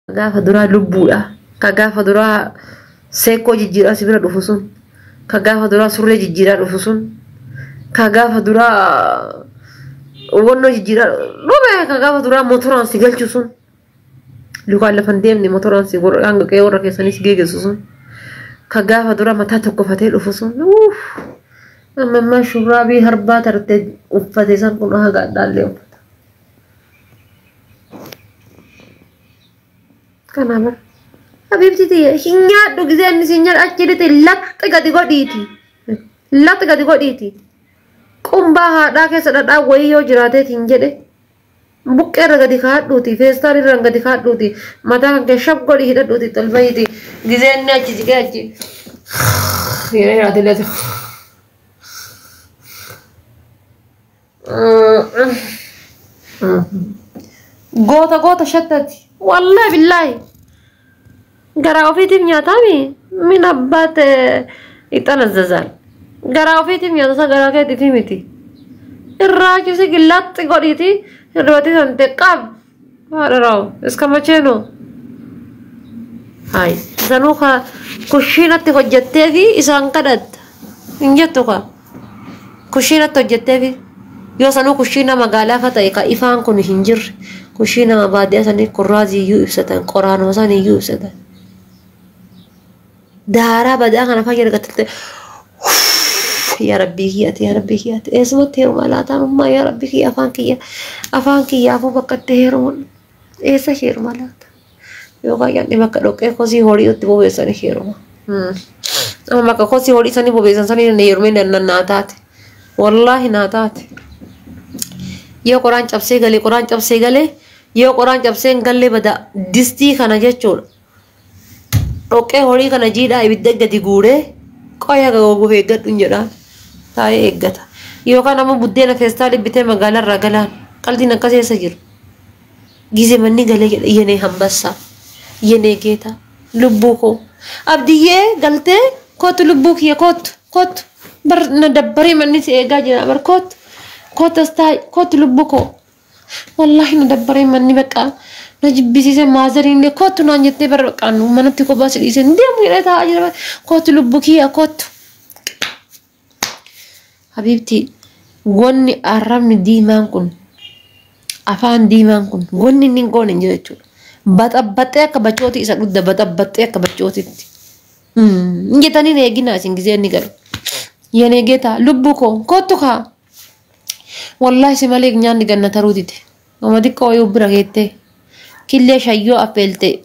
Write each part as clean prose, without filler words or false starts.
Gaafa duraa lubbuudha. Ka gaafa duraa seekkoo jijjiiraa si bira dhufu sun. Ka gaafa duraa surree jijjiiraa dhufu sun. Ka gaafa duraa wannoo jijjiiraa dhume, ka gaafa duraa motoraan si galchu sun. Lukaan lafa hin deemne motoraan si hanga qe'ee warra keessanii si geeggessu sun. Ka gaafa duraa mataa tokkofatee dhufu sun. Uff! Amma ammaa shurraabii harbaa tarte uffate san kun haga addaallee uffata. Kana bar. Habiibti tiyya hin nyaadhu, gisee inni si nyaadhu achi lixi, laxxi gadi godhiiti. Laxxi gadi godhiiti. Qumbaa haadhaa keessa dhadhaa wayii yoo jiraateet hin jedhe. Buqqee irra gadi kaadhuuti, feestaan irra gadi kaadhuuti, mataa kan kee shaf godhi hidhadhuuti tolbayiiti. Gisee inni achi siqee achi. Yeroo jiraate illee. Goota goota shattati. Wallahi billahi. Garaa ofiitiif nyaataami. Min abbaat ixanazzazaal. Garaa ofiitiif nyaata isa garaa keetiif miti. Irraa cisi gillaxxi godhiiti hirribati sante qab. Haadha rawu. Iska machee noo. Hayi. Sanuu ka kushiinatti hojjetteefi isaan kadhatta. Hin jettu ka. Kushiinatti hojjetteefi. Yoo sanuu kushiina magaalaa fa ta'e ka ifaan kun hin jirre. Kushiina baadiyyaa sanii kurraazii iyyuu ibsatan, qoraanuma sanii iyyuu ibsatan. Daaraa badaa kana fayya argatte. Yaa Rabbii kiyyaati, yaa Rabbii kiyyaati. Eessumatti heeruma laataan ummaa, yaa Rabbii kiyya, afaan kiyya, afaan kiyyaafuu bakka itti heerumun eessa heeruma laata? Yookaan nyaanni bakka dhoqqee kosii horii itti bobeessan heeruma. Amma bakka kosii horii sanii bobeessan sanii inni heerumee naa taate. Wallaahi naa taate. Yoo qoraan cabsee galee, qoraan cabsee galee, yoo qoraan cabsee hin galle bada distii kana jechuudha. Dhoqqee horii kana jiidhaa ibidda gadi guuree qoya goguuf eeggadhu hin jedhaan. Taa'ee eeggata. Yookaan ammoo buddeena feestaalii bitee magaalarraa galaan. Qaldiin akkas eessa jiru? Gize manni galee jedhe, yenee hambassaa. Yenee geetaa. Lubbuu koo. Abdiyyee galtee kootu, lubbuu kiyya kootu, kootu. Bar na dabbaree manni si eegaa jira bar, kootu. Kootu, as taa'i, kootu lubbuu koo. Wallaahi na dabbaree manni bakka na jibbisiise, maazariin illee kootu naan jettee bar, bakka manatti kophaa si dhiisee deemu jedhee taa'aa jira. Kootu lubbuu kiyya, kootu. Habiibti, wanni arrabni diimaan kun, afaan diimaan kun, wanni inni hin goone hin jiru jechuudha. Baxabbaxee akka bachooti isa dhudda, baxabbaxee akka bachootitti. Hin jettanii eeginaa isin gisee inni galu. Yenee geetaa, lubbuu koo, kootu kaa. Wallaahi si malee nyaanni ganna taruu dide. Oma xiqqoo wayii bira geettee. Killee shayyoo affeelte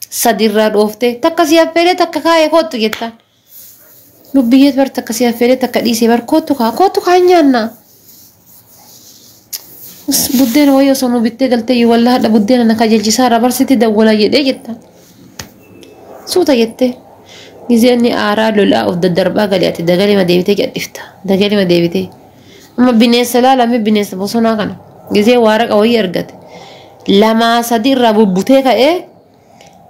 sadi irraa dhooftee takka si affeelee takka kaayee kootu jettaan. Lubbiyyeet bar takka si affeelee takka dhiisee bar, kootu kaa, kootu kaa, hin nyaannaa. Buddeena wayii osoo nu bittee galtee iyyuu, wallaahi hadha buddeena na kajelchisaa irraa barsitti dawwala jedhee jettaan. Suuta jettee. Gizee inni aaraa lolaa of daddarbaa galee ati dagalema deebitee cadhifta. Dagalema deebitee. Amma bineensa ilaalame, bineensa bosonaa kana. Gizee waaraqa wayii argate. Lamaa sadi irraa bubbutee ka'ee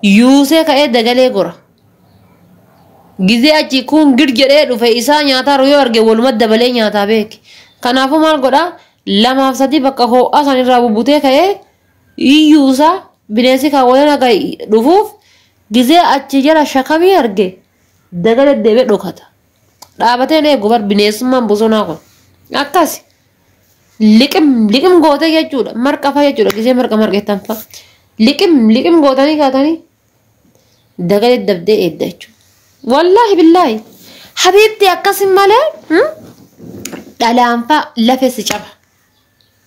yuusee ka'ee dagalee gora. Gizee achi kun gir jedhee dhufe isaa nyaataa yoo arge waluma dabalee nyaataa beeki. Kanaafuu maal godhaa? Lamaaf sadii bakka ho'aa san irraa bubbutee ka'ee iyyuusaa, bineensi kan waliin akka dhufuuf gizee achi jala shakamii arge dagalee deebee dhokata. Dhaabateen eegu bar bineensummaan bosonaa kun. Akkas. Liqim liqim gootee jechuudha. Marqa fa'a jechuudha. Gizee marqa marqeettan fa'a. Liqim liqim gootanii kaatanii dagalee dabdee eedda jechuudha. Wallaahi billaahi. Habiibti, akkasin malee dhalaan fa'a lafee si caba.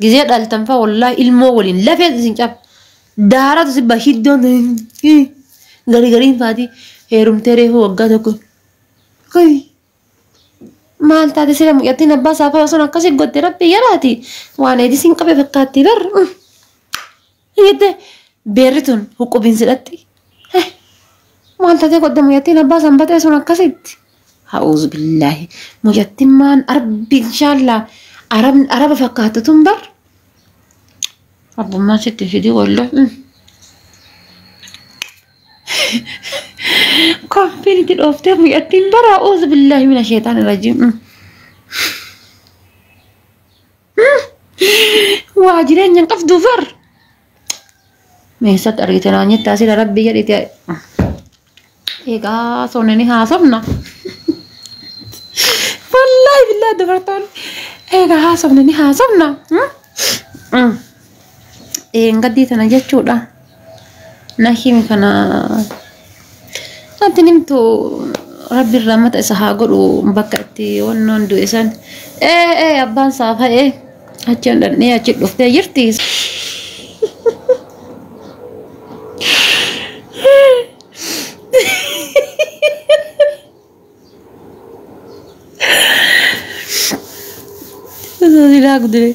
Gizee dhaltan fa'a wallaahi ilmoo waliin lafee isin caba. Daaratu si bahiddoon garii gariin faati heerumtee reefu waggaa tokko. Maal taate sila mucattiin abbaa saafaa osoo akkasii gotte, rabbi yaraati waan eedisiin qabe fakkaatti bar. Jette beerri tun huqqubiin sidhatti. Maal taatee godhe mucattiin abbaa sanbatee sun akkasitti? Ha'uuzu billaahi, mucattiin maan arbi inshaallaa araba fakkaattu tun bar. Abbummaan sitti fidii wallaahi. Konfiin itti dhooftee mucattiin bara, a'uuzu billaahi mina sheexaan rajiim. Waa jireenya hin qabdu bar. Meessatti argite naan jettaa sila rabbi jedhite. Egaa sonne ni haasofna. Wallaahi billaa dubartoonni. Egaa haasofne ni haasofna. Gaddii tana jechuudha. Na himi kana. Wanti nimtu rabbi irraa mata isa haa godhu bakka itti wannoon du'e san. Ee abbaan saafa'ee achi dhandhee achi dhuftee jirti. Silaa gudure.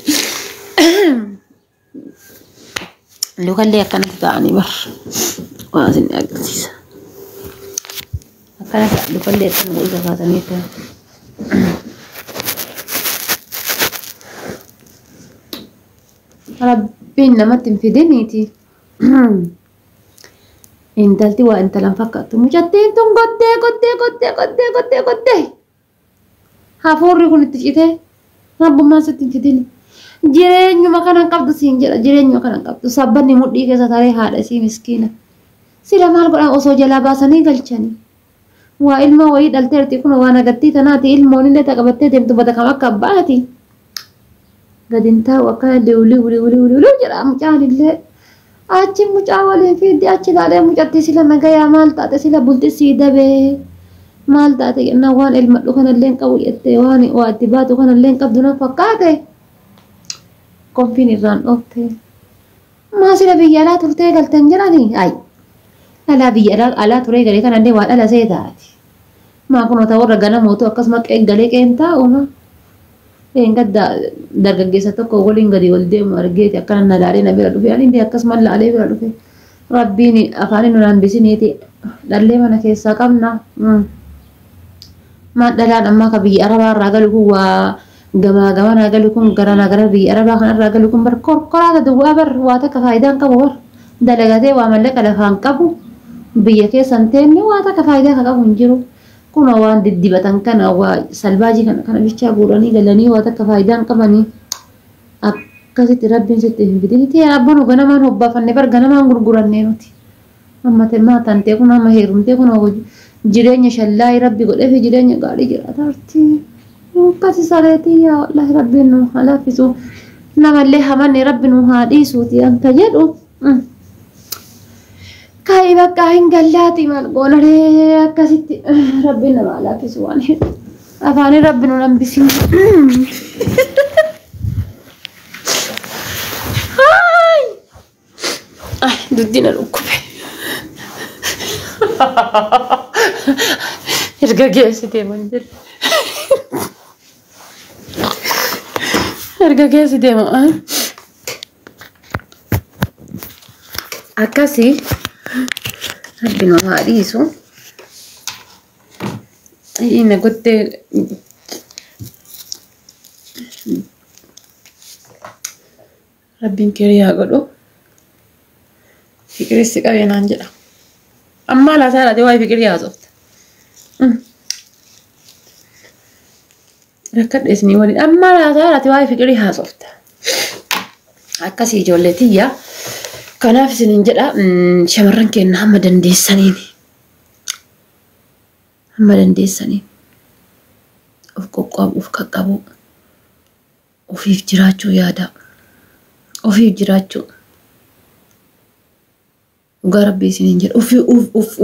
Lukallee akkanatti ta'anii bar. Waa isin agarsiisa. Akkana ta'a lukallee akkana godhu kaasanii akkana. Rabbiin namatti hin fidiniiti. Intalti waa intalan fakkaattu. Mucattiin tun gottee gottee gottee gottee gottee gottee. Hafuurri kun itti citee rabbummaan sitti hin fidini. Jireenyuma kanan qabdu siin jedha jireenyuma kanan qabdu. Sabbanni mudhii keessa taree haadha isii miskiina. Sila maal godhan osoo jalaa baasanii galchanii. Waa ilma wayii dhalteerti kun waan agartii tanaati ilmoon illee taqabattee deemtu bada kam akka abbaati. Gadi hin taa'u akkana liwli wli wli wli jedha mucaan illee. Achi mucaa waliin fiiddi achi ilaalee mucattii sila nagayaa maal taate sila bulti sii dabee maal taate jennaan waan ilmadhu kanallee hin qabu jettee waan waa itti baatu kanallee hin qabdu na fakkaate. Konfiin irraan dhoofte. Maa sila biyya alaa turtee galtan jedhanii? Ayi. Alaa biyya alaa turee galee kanallee waa dhala see taati. Maa kun ta'u warra ganamootu akkasuma qeen galee qeen taa'uma. Gadda dargaggeessa tokko waliin gadi wal deemu argeeti akkana na laalee na bira dhufe. Ani illee akkasuma laalee bira dhufe. Rabbiin afaan nu hambisiniiti. Dhallee mana keessaa qabna. Maan dhalaan ammaa ka biyya arabaa irraa galu kun waa gamaa gamanaa galu kun garanaa gara biyya arabaa kanarraa galu kun bar korkoraata duwwaa bar waa takka faayidaan qabu bar dalagatee waa mallaqa lafaan qabu biyya keessan teenne waa takka faayidaa ka qabu hin jiru. Kun waan diddibatan kana waa salbaajii kana kana bichaa guuranii galanii waa takka faayidaan qabanii akkasitti rabbiin sitti hin fidin. Ta'e abboon ganamaan hobbaafanne bar ganamaan gurgurannee nuti. Amma maa tantee kun amma heerumtee kun jireenya shallaayii rabbi godhee fi jireenya gaarii jiraata arti. Akkasi sareetii yaa wallaahi rabbiin nu haa laaffisu. Namallee hamanne rabbi nu haa dhiisuuti anta jedhu. Kaayi bakka hin gallaati maal goonaree akkasitti rabbiin nama haa laaffisu waan hedduu. Afaanii rabbi nu hambisin. Ay, duddina dhukkube. Erga geessitee man jedhe. Erga geessitee moo akkasii rabbi nu haa dhiisu. Inni gottee rabbiin kiriyaa godhu. Fiqirii si qabee naan jedha. Ammaa laataa laatee waa'ee fiqirii haasofta. Rakkadhe isinii waliin ammaa laataa laatee waa'ee fiqirii haasofta. Akkasii ijoollee tiyya. Kanaaf isiniin jedha shamarran keenya hamma dandeessaniin. Hamma dandeessaniin. Of qoqqoobu, of qaqqabu. Ofiif jiraachuu yaada. Ofiif jiraachuu. Dhugaa rabbii isiniin jedha.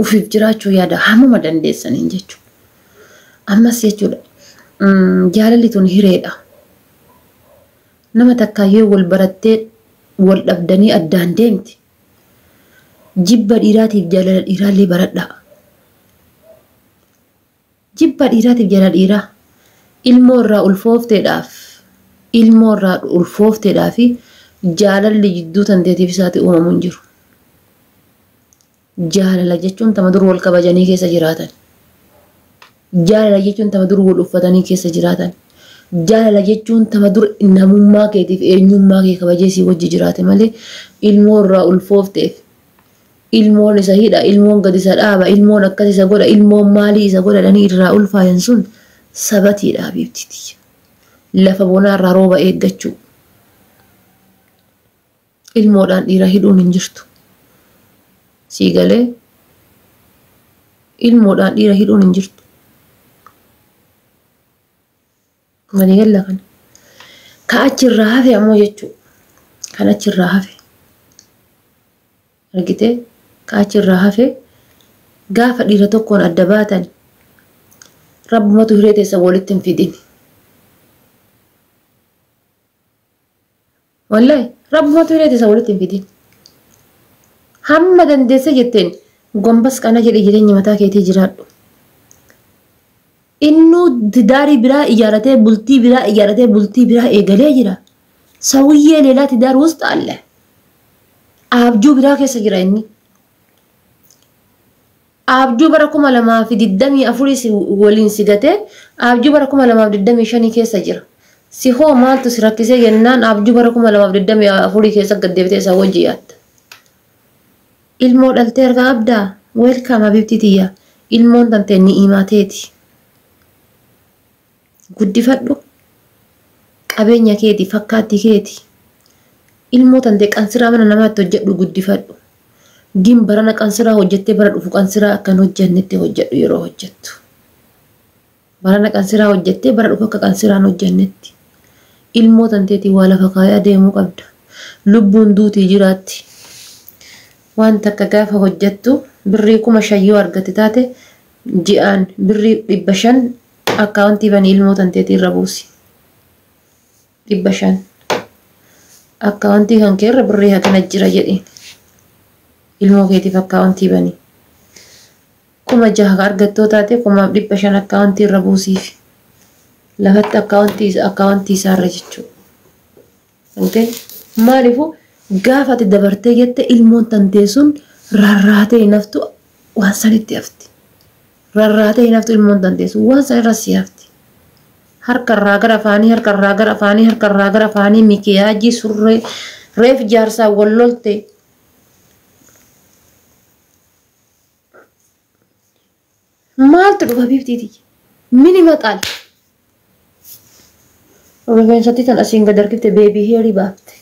Ofiif jiraachuu yaada hammuma dandeessaniin jechuudha. Ammas jechuudha. Jaalalli tun hireedha. Nama takkaa yoo wal barattee wal dhabdanii addaan deemti. Jibba dhiiraatiif jaalala dhiiraallee baradhaa. Jibba dhiiraatiif jaalala dhiiraa. Ilmoo irraa ulfoofteedhaaf ilmoo irraa ulfoofteedhaa fi jaalalli jidduu tanteetiif isaatti uumamu hin jiru. Jaalala jechuun tama dur wal kabajanii keessa jiraatan. Jaalala jechuun tama dur wal uffatanii keessa jiraatan. Jaalala jechuun tama dur namummaa keetiif eenyummaa kee kabajee sii wajji jiraate malee ilmoo irraa ulfoofteef ilmoon isa hidha, ilmoon gadi isa dhaaba, ilmoon akkas isa godha, ilmoon maalii isa godha jedhanii irraa ulfaayan sun sabatiidha habiibtiti. Lafa bonaa irraa rooba eeggachuu. Ilmoodhaan dhiira hidhuun hin jirtu. Sii galee ilmoodhaan dhiira hidhuun hin jirtu. Walii galla kana. Ka achirraa hafe ammoo jechuudha. Kan achirraa hafe. Argitee ka achirraa hafe gaafa dhiira tokkoon adda baatan rabbumatu hiree teessan walitti hin fidin. Wallahi rabbumatu hiree teessan walitti hin fidin. Hamma dandeessee jetteen gombas qana jedhe jireenya mataa keetii jiraadhu. Innuu tidaarii biraa ijaaratee bultii biraa ijaaratee bultii biraa eegalee jira. Sawiyyee leelaa tidaar wusta alle. Abjuu biraa keessa jira inni. Abjuu bara 2024 waliin si gatee abjuu bara 2025 keessa jira. Si hoo maaltu si rakkisee jennaan abjuu bara 2024 keessa gad deebitee isaa wajji yaatta. Ilmoo dhaltee harkaa qabdaa? Welcome habibtii tiyya. Ilmoon tantee ni'imaa teeti. Guddifadhu. Qabeenya keeti fakkaatti keeti. Ilmoo tantee qansiraa mana namaatti hojjedhu guddifadhu. Gin barana qansiraa hojjettee bara dhufu qansiraa akka hin hojjennetti hojjedhu yeroo hojjettu. Barana qansiraa hojjettee bara dhufu akka qansiraa hin hojjennetti. Ilmoo tanteetii waa lafa kaayaa deemuu qabda. Lubbuun duutii jiraatti. Waan takka gaafa hojjettu birrii 5000 yoo argatte taate ji'aan birrii 500 akkaawuntii banii ilmoo tanteetii irra buusi. 500 akkaawuntii kan kee irra birrii hagana jira jedhiin. Ilmoo keetiif akkaawuntii banii. 6000 ka argattoo taate 1500 akkaawuntii irra buusiif. Lafatti akkaawuntii isaarra jechuudha. Okay? Maaliifuu gaafa ati dabartee jette ilmoon tantee sun rarraatee hin haftu waan sanitti hafti. Rarraatee hin haftu ilmoon tantee sun waan san irra si hafti. Harka irraa gara afaanii harka irraa gara afaanii harka irraa gara afaanii mikiyaajii surree reef jaarsaa wal lolte. Maaltu dhufa biiftiiti? Mini maxaal. Rifeensatti tan asiin gad harkifte beebii heerii baafte.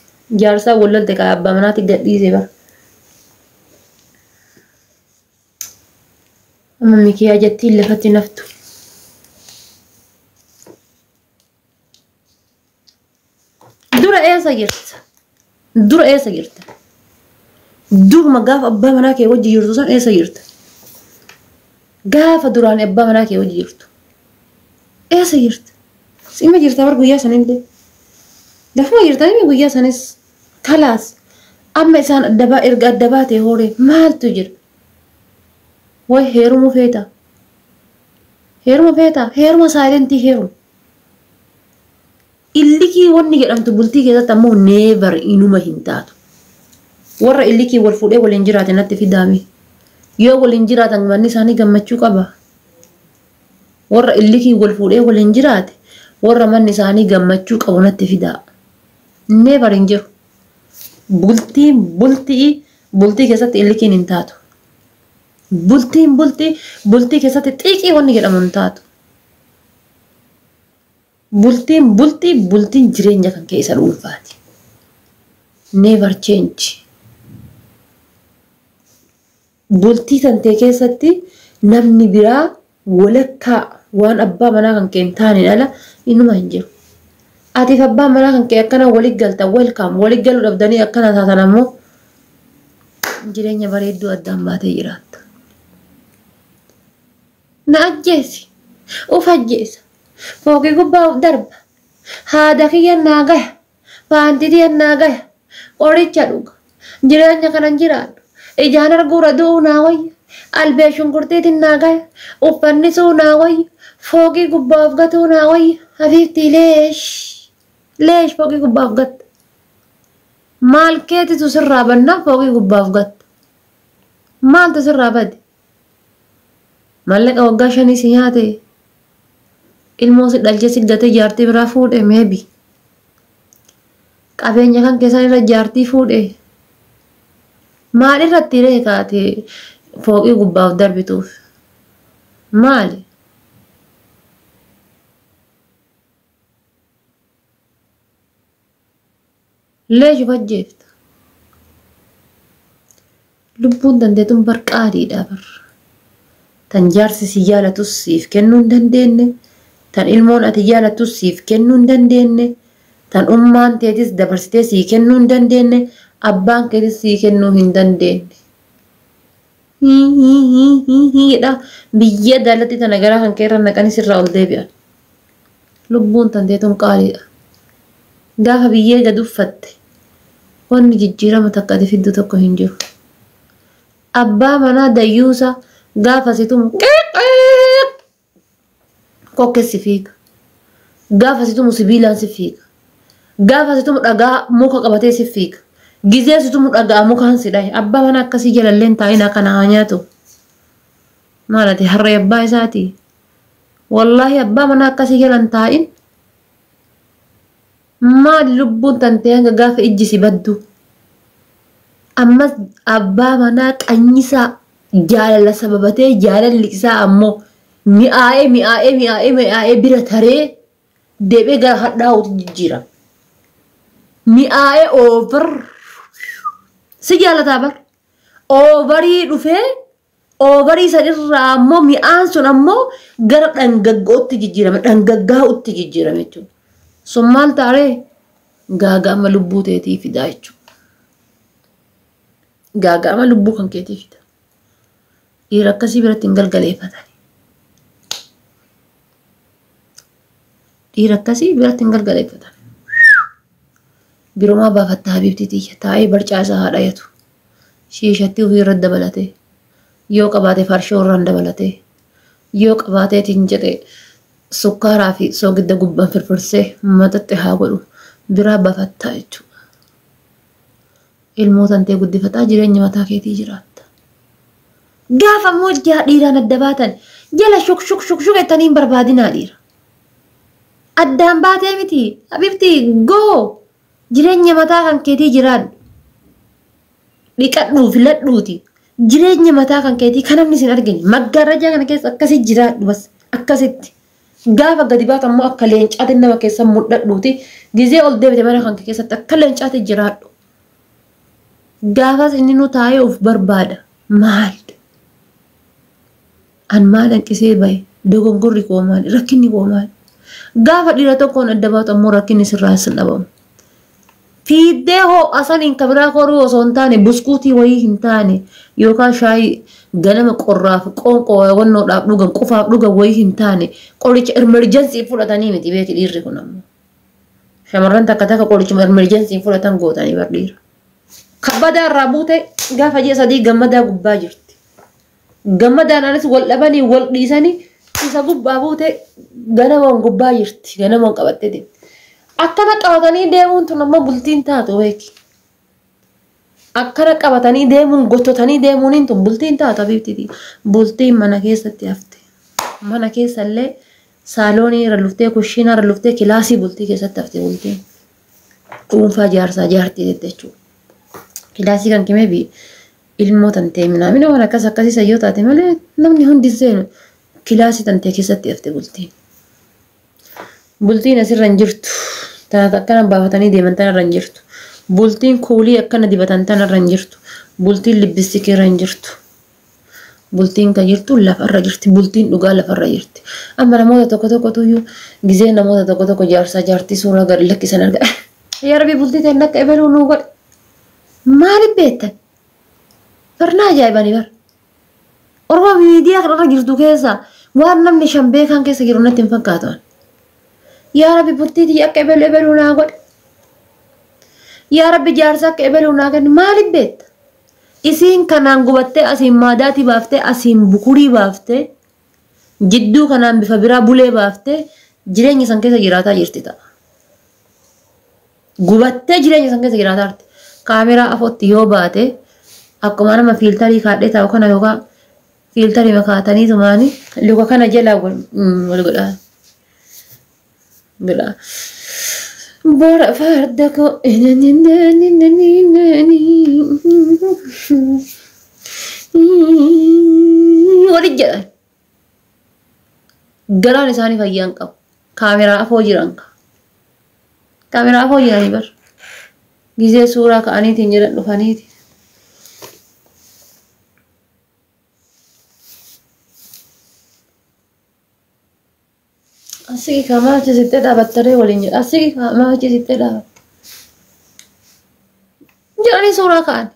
Jaarsaa wal lolte kaa abbaa manaatti gad dhiise bara. Amma mikiyaa jettiin lafatti naftu. Dura eessa jirta? Dura eessa jirta? Duruma gaafa abbaa manaa kee wajji jirtu san eessa jirta? Gaafa duraan abbaa manaa kee wajji jirtu eessa jirta? Sima jirta bar guyyaa sanillee. Lafuma jirta mimi guyyaa sanis kalaas. Amma isaan adda baa erga adda baatee hooree maaltu jira? Way heerumuu feeta? Heeruma feeta? Heeruma saayilentii heeruma. Illikii wanni jedhamtu bultii keessatti ammoo never inuma hin taatu. Warra illikii wal fuudhee waliin jiraate natti fidaame. Yoo waliin jiraatan manni isaanii gammachuu qaba. Warra illikii wal fuudhee waliin jiraate warra manni isaanii gammachuu qabu natti fidaa. Never hin jiru. Bultiin bultii bultii keessatti illikiin hin taatu. Bultiin bultii bultii keessatti xiiqii wanni jedhamu hin taatu. Bultiin bultii bultiin jireenya kan kee isa dhuunfaati. Never change. Bultii tantee keessatti namni biraa walakkaa waan abbaa manaa kan kee hin taaneen ala inuma hin jiru. Atiif abbaan manaa kan kee akkana walitti galtan welcome walitti galuu dhabdanii akkana taatan ammoo jireenya bareedduu addaan baatee jiraatta. Na ajjeesi. Uf ajjeesa. Fooqii gubbaa uf darba. Haada kiyya naa gaya. Paantii tiyya naa gaya. Qoricha dhuga. Jireenya kana hin jiraadhu. Ijaan arguura du'uu naa wayya. Albee shunkurtiitiin naa gaya. Uffannisuu naa wayya. Fooqii gubbaa of gatuu naa wayya. Habiibtii leesh. Leesh fooqii gubbaa of gatta. Maal keetitu sirraa bannaan fooqii gubbaa of gatta. Maaltu sirraa bade? Maallaqa waggaa shanii si nyaate ilmoo si dhalchee si gatee jaartii biraa fuudhe maybe. Qabeenya kan keessan irra jaartii fuudhe. Maal irratti ree kaate fooqii gubbaaf darbituuf? Maali? Leeshu fajjeefta. Lubbuun dandeetun bar qaaliidha bar. Tan jaarsi si jaalatus siif kennuu hin dandeenye. Tan ilmoon ati jaalatus siif kennuu hin dandeenye. Tan ummaan teetis dabarsitee sii kennuu hin dandeenye. Abbaan keetis sii kennuu hin dandeenye. Jedha biyya daalatti tana garaa kan keerra naqanii sirraa ol deebi'an. Lubbuun tanteetuun qaaliidha. Gaafa biyyee gad uffatte wanni jijjiirama takka ati fiddu tokko hin jiru. Abbaa manaa dayyuusa gaafa si tumu qeeqeeq kokkee si fiiga. Gaafa si tumu sibiilaan si fiiga. Gaafa si tumu dhagaa muka qabatee si fiiga. Gizee si tumu dhagaa mukaan si dhahe. Abbaa manaa akkasii jalalleen taa'ina kana haa nyaatu. Maal ati harree abbaa isaatii? Wallaahi abbaa manaa akkasii jalan taa'in. Maal lubbuun tantee hanga gaafa ijji si baddu. Ammas abbaa manaa qanyisaa jaalala sababatee jaalalli isaa ammoo mi'aa'ee mi'aa'ee mi'aa'ee mi'aa'ee bira taree deebee gara hadhaa'uutti jijjiirama. Mi'aa'ee over si jaalataa bar. Oovarii dhufee oovarii sanirraa ammoo mi'aan sun ammoo gara dhangaggootti jijjiirame dhangaggaa'utti jijjiirame jechuudha. Sun maal taaree gaaga'ama lubbuu teetii fidaa jechuudha. Gaaga'ama lubbuu kan keetii fida. Dhiira akkasii biratti hin galgaleeffatani. Dhiira akkasii biratti hin galgaleeffatan. Birumaa baafatta habiibtii tiyya taa'ee barcaa isaa haa dhayatu. Shiishatti ofii irra dabalatee yoo qabaate farshoo irraan dabalatee yoo qabaateetiin jedhe sukkaaraa fi soogidda gubbaan firfirsee maxaxxe haa godhu biraa baafattaa jechuudha. Ilmoo tantee guddifataa jireenya mataa keetii jiraatta. Gaafa immoo dhiiraan adda baatan jala shuk shuk shuk shuk jettanii hin barbaadinaa dhiira. Addaan baatee miti habiibtii goo jireenya mataa kan keetii jiraadhu. Dhiqadhuu filadhuuti. Jireenya mataa kan keetii kan namni sin argine maggaarrajaa kana keessa akkasi jiraadhu bas akkasitti. Gaafa gadi baatu ammoo akka leencaatti nama keessa mul'adhuuti. Gizee ol deebite mana kan keessatti akka leencaatti jiraadhu. Gaafas inni nu taa'ee of barbaada. Maal? An maal hanqisee bahe? Dogongorri koo maali? Rakkinni koo maali? Gaafa dhiira tokkoon adda baatu ammoo rakkinni sirraa sin dhabamu. Fiiddee ho'a saniin ka biraa koruu osoo hin taane buskuutii wayii hin taane yookaan shaayii ganama qorraaf qoonqoo wannoodhaaf dhugan qufaaf dhugan wayii hin taane qoricha emerjensii fudhatanii miti beeki dhiirri kun ammoo. Shamarran takka takka qorichuma emerjensii fudhatan gootanii bar dhiira. Kabbadaa irraa buute gaafa ji'a 3 gammadaa gubbaa jirti. Gammadaan anis wal dhabanii wal dhiisanii isa gubbaa buute ganamaan gubbaa jirti ganamaan qabattee deemti. Akkana qabatanii deemuun tun ammoo bultiin taatu beeki. Akkana qabatanii deemuun gottotanii deemuun tun bultiin taatu habiibtiiti. Bultiin mana keessatti hafte. Mana keessallee saaloonii irra luftee kushiinaa irra luftee kilaasii bultii keessatti hafte bultiin. Dhuunfaa jaarsaa jaartii jechuudha. Kilaasii kan kimee bi ilmoo tantee minaamina waan akkas akkasii yoo taate malee namni hundi seenu kilaasii tantee keessatti hafte bultiin. Bultiin asirra hin jirtu. Tana akkana baafatanii deeman tanarra hin jirtu. Bultiin kuulii akkana dibatan tanarra hin jirtu. Bultiin libbistikii irra hin jirtu. Bultiin kan jirtu lafarra jirti. Bultiin dhugaa lafarra jirti. Amma namoota tokko tokkotu iyyuu gizee namoota tokko tokko jaarsaa jaartii suuraa gadi lakkisan arga. Yaa Rabbi bultii ta'e akka ebaluu nuu godhe. Maaliif beektan? Barnaa ajaa'ibanii bara. Oromoo miidiyaa kanarra jirtu keessa waan namni shan beekan keessa jiru natti hin fakkaatu. Yaa Rabbi bultii tiyya akka ebaluu ebaluu naa godhe. Yaa Rabbi jaarsa akka ebaluu naa kennu maaliif beekta? Isiin kanaan gubattee asiin maadaatii baaftee asiin bukurii baaftee jidduu kanaan bifa biraa bulee baaftee jireenya san keessa jiraataa jirti ta'a. Gubattee jireenya san keessa jiraataa jirti. Kaameraa afootti yoo baate akkuma nama fiiltarii kaadhee taa'u kana yookaan fiiltarii makaatanii tumaanii luka kana jalaa wal godhaa. Godhaa. Bora farda koo waliin jedhan. Garaan isaanii fayyaa hin qabu. Kaameraa afoo jiran. Kaameraa afoo jiranii bar. Gizee suuraa ka'aniitiin jedhan dhufaniiti. Asii kaa maaf achi sittee dhaabattaree waliin jedha. Asii kaa maaf achi sittee dhaabatte. Jedhanii suuraa ka'an.